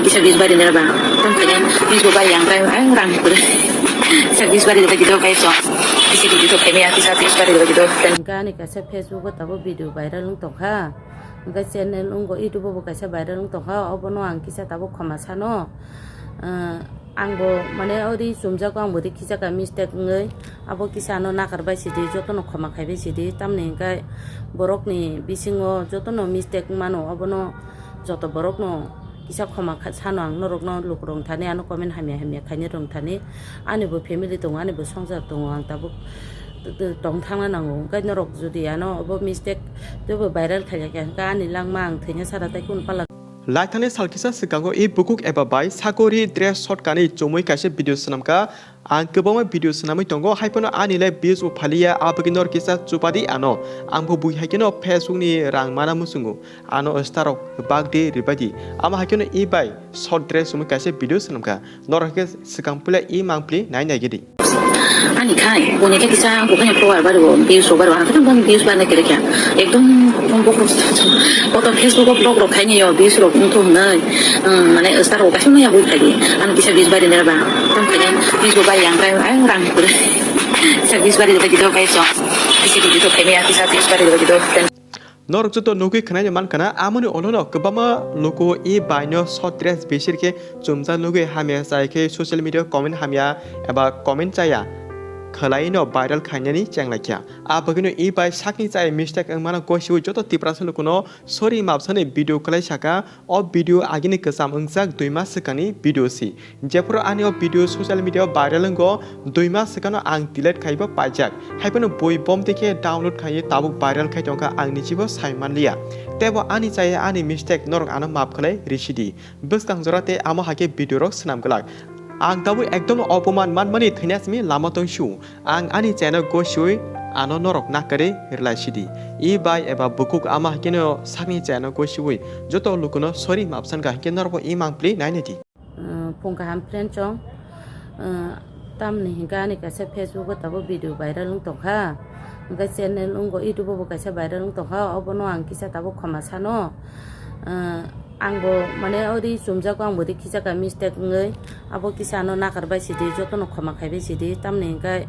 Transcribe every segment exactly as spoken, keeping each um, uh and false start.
Kisa bis bari nera ba. Tong kaya bis bo bari yang kai ang rang pura. Kisa bis bari lagi do kai so. Kisa bis do kai ya kisa bis bari lagi do. Hingke ani kaisa Facebook o tabuk video viral wng tongkha. Hingke channel wngkha, YouTube o bo kaisa viral wng tongkha. Obono ang kisa tabuk khoma sano. Ah, ang bo mane ori chumjago, ang bo ri khijaka mistake wngwi. Abo kisa ano nakar bai sidi, jotono khoma khai bai sidi. Tamni hingke borokni bisingo jotono mistake wngmano, obono joto borokno kisa khoma kha-, sano ang norokno lukurok thani, ano comment hamya hamya khaini rwng thani. Ani bo family tongo, ani bo songsar tongo, ang tabuk t-, t-, tong thangna nango. Hingke norok jodi ano obo mistake teibo viral khailai kha, hingke ani langma ang thwina sara tei kunu pala. Laithani sal kisa swkango i bukuk eba bai sakori dress shot kanwi chumui kaisa video swnamkha. Ang kwbangma video swnamwi tongo, hai phano ani le views bo phaliya, abagwi nor kisa chupadi ano. Ang bo bui hai kheno Facebook ni rang mana muchungo. Ano star rok bak di ribai di. Ama hai kheno i bai short dress chumui kaisa video swnamkha. Norok khe swkang puila i mangpli nai nai gidi. Ani khai, boni khe kisa, bo khe follower bari bo, views rok bari bo, ang khe boni views barna kere kya. Ekdom, ekdom bokrok, auto Facebook o vlog rok khaini yo, views rok wngthu hwnwi, um, mane star rok kaisa maya bui khai di. Ano kisa views bari nera ba, tong khai di, views bo bari ang kai, ang rang kure. Kisa views bari lagi do kai so, kisa video to khai ya, kisa views bari lagi do. Norok joto nugwi khwnai mankha na, amoni olono kwbangma luku i baino short dress bisir khe chumjak nugwi hamya chai khe social media comment hamya eba comment chaya khwlaino viral khainani chenglaikha. A bagwino i bai sakni chaya mistake wngmano gosiwi joto Tiprasa lukuno sorry mapsani video khwlai saka. O video agini kwcham wngjak dui mas swkangni video si. Jephuru ani o video social media o viral wngo, dui mas swkangno ang delete khaibo paijak. Haiphano bui bomtwi khe download khaiwi tabuk viral khai tongkha, ang nichibo sai manliya. Teibo ani chaya ani mistake, norok ano maaf khlai risidi. Bwskang jora tei amo hai khe video rok swnam glak. Ang tabuk ekdom opoman manmani thwina simi lama tongsu. Ang ani chayano gosiwi ano norok nakarwi rwlai sidi. I bai eba bukuk ama hai kheno sakni chayano gosiwi joto lukuno sorry mapsan kha, hinkhe norokbo i mangpli nainai di. Uh, phung kaham friend chong, uh, tamni hinkhe ani kaisa Facebook o tabuk video viral wng tongkha, hinkhe channel wngbo YouTube o bo kaisa viral wng tongkha, obono ang kisa tabuk khoma sano. Uh, ang bo mane ori chumjago, ang bo ri khijaka mistake wngwi, abo kisa ano nakar bai sidi, jotono khoma khai bai sidi, tamni hinkhe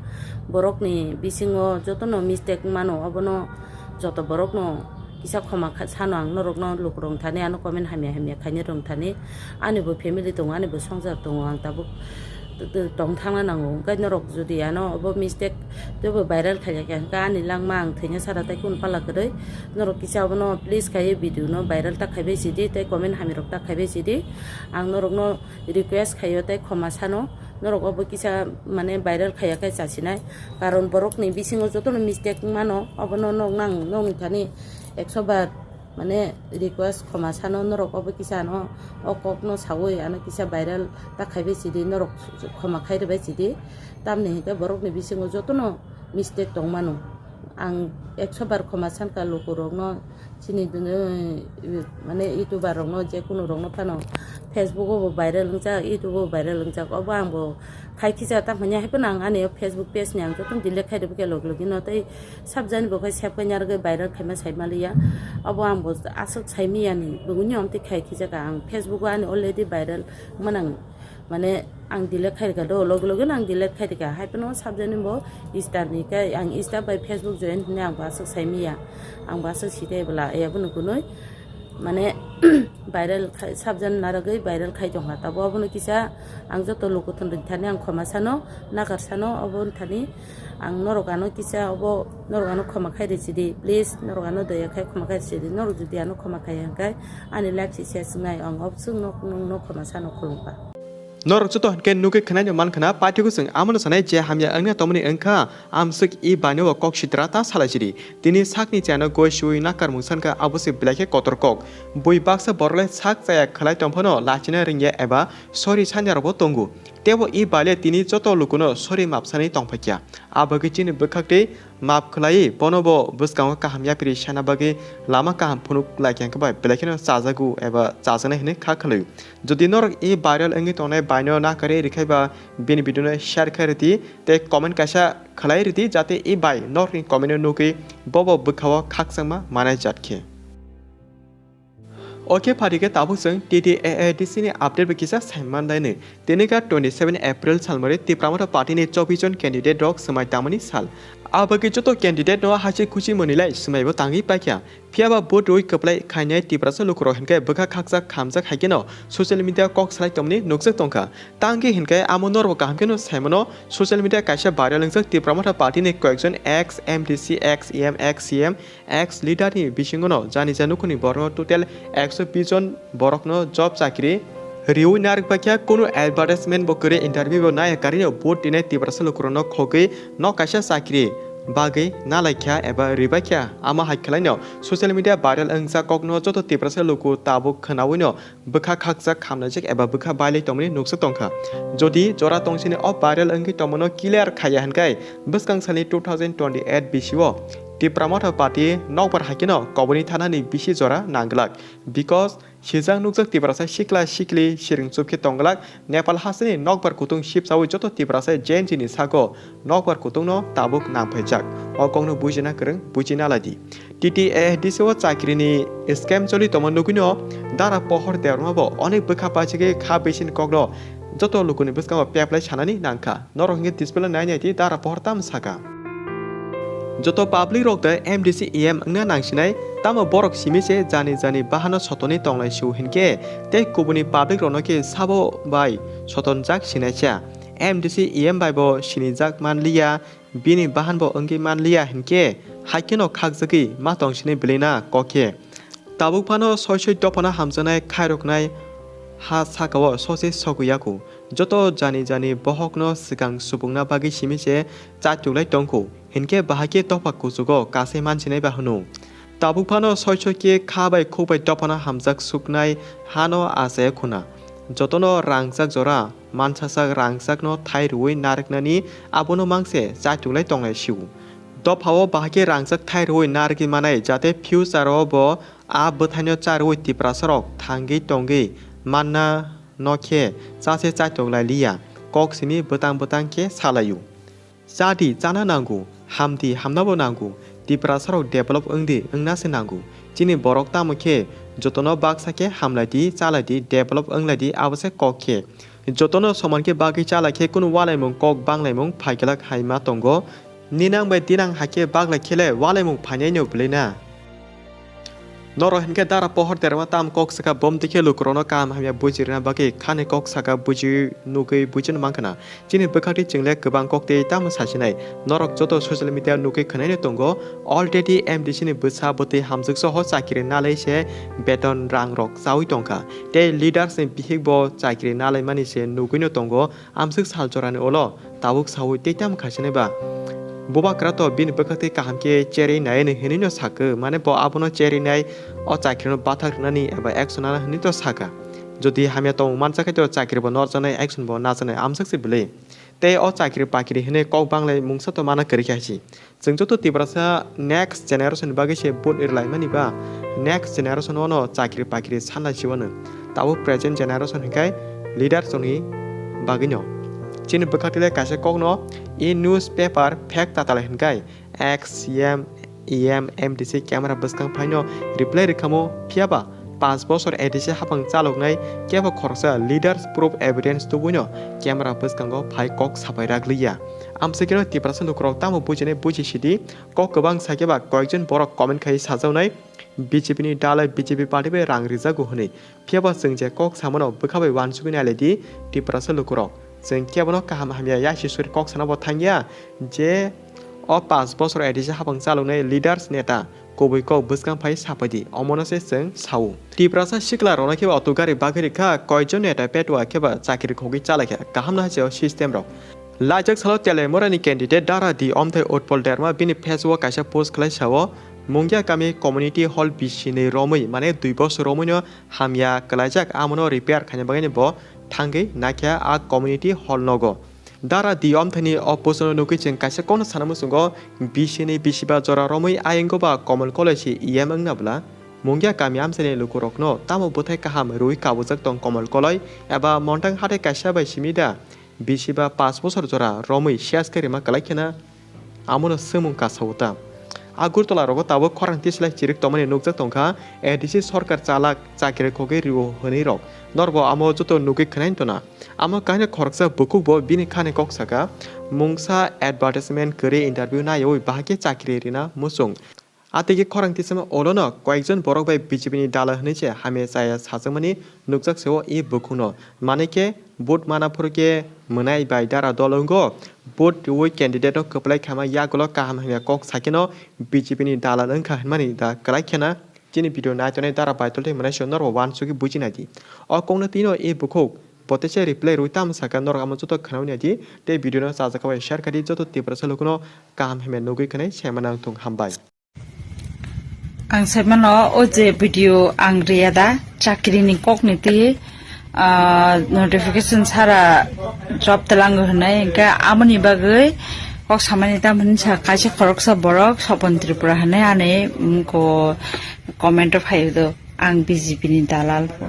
borokni bisingo jotono mistake wngmano, obono joto borokno kisa khoma kha-, sano ang norokno lukurok thani, ano comment hamya hamya khaini rwng thani, ani bo family tongo, ani bo songsar tongo, ang tabuk t-, t-, tong thangna nango. Hwnkhe norok jodi ano obo mistake teibo viral khailai kha, hwnkhe ani langma ang thwina sara tei kunu pala kwrwi. Norok kisa obono please khaiwi video no viral ta khaibai sidi tei comment hamya rok ta khaibai sidi. Ang norokno request khaio tei khoma sano. Norok obo kisa mane viral khaiya khe chasinai. Karon borokni bisingo jotono mistake wngmano, obono nok nang nokni thani ekso bar mane request khoma sano, norok obo kisa ano o kokno sawi ano kisa viral ta khaibai sidi, norok khoma khairwbai sidi, tamni hinkhe borokni bisingo jotono mistake tongmano. Ang ekso bar khoma sankha lukurokno, chini dune, mane YouTuber rokno, je kunu rokno phano Facebook o bo viral wngjak, YouTube o bo viral wngjak, obo ang bo khai khijak, tamo hwnwi hai phano ang ani o Facebook page ni ang jotono delete khai rwbaikha logi logi no, tei sabjani bo khai save khai narwgwi viral khaima sai maliya. Obo ang bo aswk sai miyani bwgwini omtwi khai khijak ang, Facebook o ani already viral wngmano ang, mane ang delete khai rwkha do, logi logi no ang delete khai rwkha, hai phano sabjani bo Insta ni khe ang Insta bai Facebook join hwnwi ang bo aswk sai miya, ang bo aswk site bwla, abo no kunui. Mane viral khai, sabjan narwgwi viral khai tongkha. Tabo obono kisa ang joto lukuthon rwngthani ang khoma sano, nakar sano, obo wngthani ang norok ano kisa obo norok ano khoma khai rwsidi, please, norok ano doya khai khoma khai rwsidi, norok jodi ano khoma khai hwnkhe ani life si ses wngnai, ang obswk nok, nokno khoma sano khulumkha. Norok joto hwnkhe nugwi khwnai no mankha na, paithago chwng amono sanai je hamya wngna tongmani wngkha, amswk i baino bo kok sitra ta salai sidi. Tini sakni chayano goi sui nakar mungsan kha, abo se belai khe kotor kok. Bui baksa borok le sak chaya khlai tong phano lachina rwngya eba sorry sanya rokbo tongo. Tebo i bai le tini joto lukuno sorry mapsani tong phaikya. A bagwi chini bwkhak tei map khlai bono bo bwskango kaham yapri sana bagwi lama kaham phunuk lai khe bai belai kheno chajago eba chajaknai hinwi kha khlai. Jodi norok i viral wngwi tongnai baino nakarwi rwkhai ba bini video no share khai rwdi tei comment kaisa khlai rwdi jate i bai norokni comment no nugwi bobo bwkhao khakchangma manai jat khe. Okhe phaikhe tabuk chwng T T A A D C ni update bai kisa saimanlaini. Tini kha twenty seven April salmari Tipra Motha Party ni chobbish jon candidate rok swmai tangmani sal. Abagwi joto candidate no hachik khuchi mwnwilai swmaibo tangwi paikha. Phiyaba vote rwi kwplai khainai Tiprasa lukurok hinkhe bwkha khakchak khamjak haikheno social media kok salai tongmani nukjak tongkha. Tangwi hinkhe amo norok kaham kheno saimano social media kaisa viral wngjak Tipra Motha Party ni koyekjon ex M D C, ex E M, ex C M, ex leader ni bisingo no jani jani nukhungni borok no total ekso bish jon borok no job chakri riwi narwk paikha, kunu advertisement bo kwrwi, interview bo naiya karino vote rinai Tiprasa lukurok no khogwi no kaisa chakri bagwi nalaikha eba ribaikha. Amo hai khwlaino social media viral wngjak kokno joto Tiprasa luku tabuk khwnawino bwkha khakchak khamnaijak eba bwkha bailai tongmani nukjak tongkha. Jodi jora tongsini o viral wngwi tongmano clear khaiya hinkhe bwskang salni two thousand twenty eight bisio Tipra Motha Party nokbar haikheno koborni thanani bisi jora nangglak, because sijak nukjak Tiprasa sikla sikli siring chupkhe tongglak. Nepal hasteni nokbar kutung sipsawi joto Tiprasa Gen Z ni sago nokbar kutungno tabuk nangphaijak. O kokno bujina kwrwng, bujina laidi. T T A A D C o chakrini scam choli tongma nugwino Dara Pohor Debbarma bo onek bwkha pachigwi kha bisini kokno joto lukuni bwskango peplai sanani nangkha. Norok hinkhe display nai nai di Dara Pohor tamo saka. Joto public rok de M D C E M wngna nangsinai, tamo borok simi se jani jani bahano sotoni tonglai su hinkhe tei kubuni public rokno khe sabo bai sotonjak sinaisa. M D C E M bai bo sinijak manliya, bini bahan bo wngwi manliya hinkhe haikheno khakjagwi ma tongsinai belai na kok khe. Tabuk phano soi soi dophano hamjaknai khairoknai ha sakao sose sogwi yaku. Joto jani jani bohokno swkang subungna bagwi simi se chatuklai tongkhu, hinkhe bahai khe dopha kuchugo kasai mansinai ba hwno. Tabuk phano soi soi khe kha bai khuk bai dophano hamjak suknai hano achaya khuna. Jotono rangchak jora mansasak rangchakno thai rwui narwknani abono mangse chatuklai tonglai sio. Dophao bahai khe rangchak thai rwui narwgwi manai, jate future o bo a bwthaino charwui Tiprasarok thangwi tongwi manna no khe chase chaitok lai liya, kok simi bwtang bwtang khe salaio. Chadi chana nango, hamdi hamnabo nango, Tiprasarok develop wngdi wngna se nango. Chini borok tamo khe jotono baksa khe hamlaidi, chalaidi, develop wnglaidi, abo se kok khe. Jotono soman khe bagwi chala khe kunu walaimung kok banglaimung phaiglak hai ma tongo. Ninang bai dinang hai khe baglai khe le walaimung phainaino bwlwi na. Norok hinkhe Dara Pohor Debbarma tam kok saka, bom tikhe lukurokno kaham hamya buji rwna bagwi khani kok saka, buji nugwi buji no mankha na. Chini bwkhakni chwng le kwbang kok tei tamo sasinai. Norok joto social media nugwi khwnaino tongo, already M D C ni bwsa bwtwi hamjwk soho chakiri nalai se beton rang rok chaui tongkha. Tei leaders ni bihik bo chakiri nalaimani se nugwino tongo. Amswk sal jorani ulo tabuk saui tei tamo khaisinai ba? Bubagra to bini bwkhak tei kaham khe cherwi nai hwnwi no sakha, mane bo abono cherwi nai, o chakirino bathak rwnani eba action nana hwnwi to sakha. Jodi hamya tongmung mansa khe to chakiri bo norjaknai, action bo najaknai, amswk se bwlwi. Tei o chakiri pakiri hwnwi kok banglai mungsa to mana kwrwi khe hai se. Chwng joto Tiprasa next generation ni bagwi se vote rwlaimani ba, next generation o no chakri pakri sanlai si wano. Tabuk present generation hinkhai leader chwngni bagwi no. Chini bwkhak tile kaisa kok no e newspaper fake tatalai hinkhai ex C M, E M, M D C camera bwskang phaino reply rwkhamo, phiyaba Panch bosor A D C hapang chaloknai kebo khoroksa leaders proof evidence tubui no camera bwskango phai kok sapai rak liya. Amswkeno Tiprasa lukurok tamo bujinai buji sidi, kok kwbang sakhe ba koyekjon borok comment khai sajaknai, B J P ni dalai B J P party bai rang rijago hwnwi. Phiyaba chwng je kok samano bwkha bai uansugwi nai lai di Tiprasa lukurok. Chwng kebono kaham hamya yasi suri kok sana bo thangya je o panch bosor A D C hapang chaloknai leaders neta kubui kok bwskang phai sapai di, omono se chwng sao. Tiprasa sikla rokno khe auto gari bagwi rikha, koijon neta petua khe ba chakri khogwi chalaikha, kaham no hai se o system rok. Laijak salo Teliamura ni candidate Dara D Omthai Utpal Debbarma bini Facebook o kaisa post khlai sao, Mungia kami community hall bisi ni romwi, mane dui bosor romwi no hamya kwlaijak, amono repair khaina bagwi bo thangwi naikha a community hall nogo. Dara D Omthai ni o post no nugwi chwng kaisa kokno sana muchungo, bisi ni bisi ba jora romwi ayang go ba Komol Koloi se E M wngna bwla. Mungia kami amchaini lukurokno tamo bwthai kaham rwi kabujak tong Komol Koloi, eba Montang hathai kaisa bai simi da bisi ba panch bosor jora romwi siyas khe rima kwlai khena? Amono swngmung kasao ta. Agartala rogo tabuk khorang tislai chirik tongmani nukjak tongkha, A D C sorkar chalak chakri khogwi rio hwnwi rok. Norbo amo joto nugwi khwnai tona. Amo kainwi khoroksa bukhuk bo bini khani kok saka, mungsa advertisement kwrwi interview naiwi bahai khe chakri rina muchung. Atigi khorang tisama olono koyekjon borok bai B J P ni dalal hwnwi se hamya chaya sajakmani nukjak se o e bukhukno. Manwi khe vote mana phuru khe mwnai bai dara dol wngo. Vote riwi candidate no kwplai khama yagulo kaham hamya kok sakeno B J P ni dalal wngkha hwnmani da kwlai khena. Chini video naitonai dara bai toltwi mwnai se norbo uansugwi buji naidi. O kokno tino e bukhuk bo teisa reply rwi tamo saka norok amo joto khnawi naidi. Tei video no chajakha bai share khaidi joto Tiprasa lukuno kaham hamya nugwi khwnai saimano wngthung hambai. Ang saimano o je video ang riya da chakri ni kok ni twi, ah, notification sara job telango hwnwi hwnkhe amoni bagwi kok samani tamoni sa kaisa khoroksa borok Sopon Tripura hwnwi ani, mm, ko comment o phai do ang B J P ni dalal bo.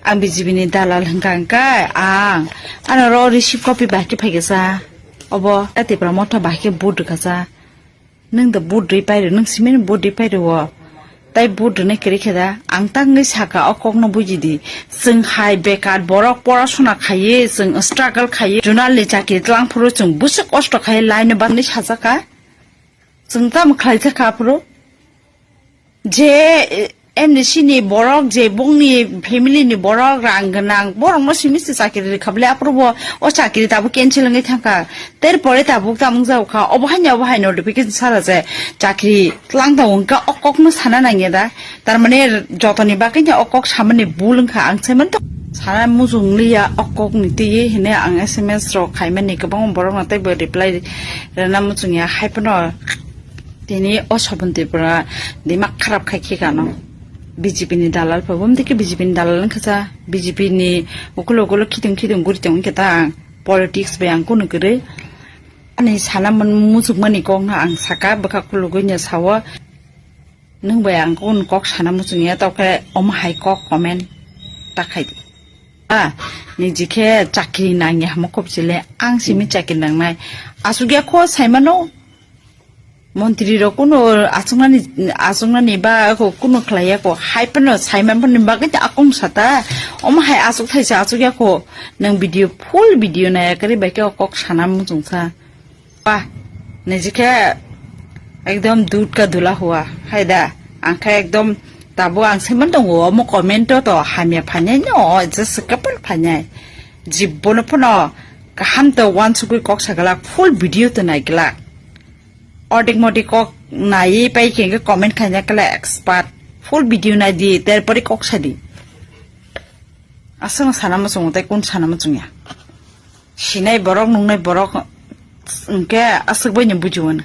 Ang B J P ni dalal hwnkha hwnkhe ang ano ro receive copy bahai khe phai khe sa obo Tipra motha bahai khe vote rwkha sa. Nwng da vote rwi pairo, nwng simi ni vote rwi pairo o. Tai vote rwnai kwrwi khe da, ang tangwi saka o kokno buji di. Chwng hai bekar borok porasona khaiwi, chwng struggle khaiwi, journal ni chakri tlang phuru chwng bwswk kosto khaiwi line o bagwi sajak kha. Chwng tamo khlai jak kha aphuru? Je, eh, M D C ni borok, je bongni family ni borok, rang gwnang, borokno simi se chakri rwkha bwle, aphuru bo o chakri tabuk cancel wngwi thangkha. Ter pore tabuk tamo wngjago kha, obo haino, obo haino notification sara je chakri tlang tongo, hwnkha o kokno sana nangya da. Tar mane jotoni bagwi no o kok samani bul wngkha, ang saimanto sana muchung liya o kokni twi hinwi ang S M S rok khaimani kwbangma borokno teibo reply rwna muchungya, hai phano Tini o Sopon Tripura dimak kharap khai khe kano. B J P ni dalal pha, bumdi khe B J P ni dalal wngkha cha. B J P ni ukulo ukulo khitung khitung guri tong khe ta ang. Politics bai ang kunu kwrwi. Ani sana man muchuk mani kok no ang saka bwkha khulugwi no sao. Nwng bai ang kunu kok sana muchung ya, tao khe omo hai kok comment ta khai di. A, niji khe chakri nangya hamo kop chile, ang simi chakri nangnai. Asuk ya kho saimano. Montri rok kuno achuknani, achuknani ba ko kuno khlaiya ko, hai phano saiman phano bagwi ta akong sata, omo hai achuk thaisa achuk ya ko, nang video, full video naya kari bai khe o kok sana muchung sa. Pa, niji khe ekdom dud ka dula hua, hai da, ang khe ekdom tabo ang saiman tongo, omo comment o to hamya phainai no, just kapal phainai, jibbono phano kaham to wansugwi kok saglak, full video to naiglak. Ordek modek kok naiwi pai khe comment khaina kala expert. Full video nai di, ter pore kok sa di. Aswk sana muchungo tei kun sana muchungya. Sinai borok, nungnai borok, hwnkhe aswk bai ni bujiwano.